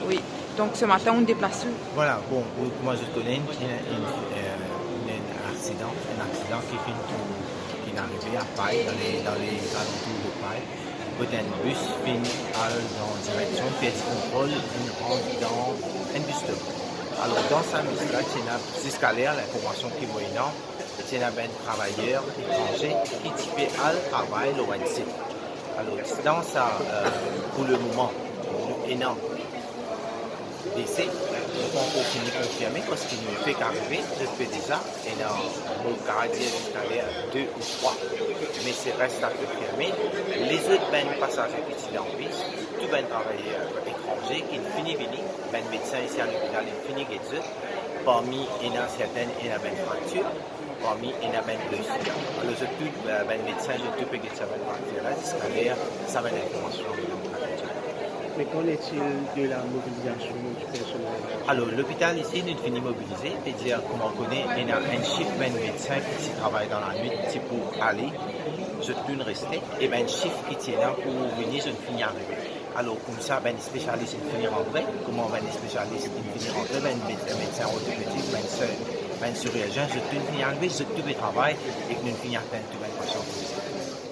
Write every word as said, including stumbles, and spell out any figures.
Wi, donk se matin, nou deplas ou. Vwala, bon, ou, kouma zot kone, inn, inn, inn, eh, inn enn aksidan, enn aksidan ki finn, ki finn arive a Pay, dan le, dan le alantour de Pay, kot enn bis finn al dan direksion, perdi kontrol, inn rant dan enn bis stop. Alor, dan sa bis la, ti ena, ziska ler, linformasion ki mo ena, ti ena bann travayer etranze ki ti pe al travay lor enn sit. Alor, dan sa, eh, pou lemoman, nou ena blese, nou pa ankor fini konfirme, parski nou fek arive, zot pe deza, ena, mo kapav dir ziska ler de ou trwa, me se res a konfirme. Lezot bann pasaze ki ti dan bis, tou bann travayer etranze ki finn fini vini, bann medsin isi a lopital inn fini get zot, parmi ena sertin, ena bann fraktir, parmi ena bann blese. Alor, zot tou, eh, bann medsin, zot tou pe get sa bann fraktir la, ziska ler sa bann linformasion. Mais qu'en est-il de la mobilisation du personnel? Alor, lopital isi, nou fini mobilize, vedir, kouma ou kone, ena enn sif bann medsin ki ti travay dan lanwit, ti pou ale, zot tou inn reste, e bann sif ki ti ena pou vini, zot fini arive. Alor, koumsa, bann spesialis inn fini rantre, kouma bann spesialis inn fini rantre, bann med-, medsin ortopedik, bann sir-, bann sirizien, zot tou inn fini arive, zot tou pe travay, e nou fini atenn tou bann pasian.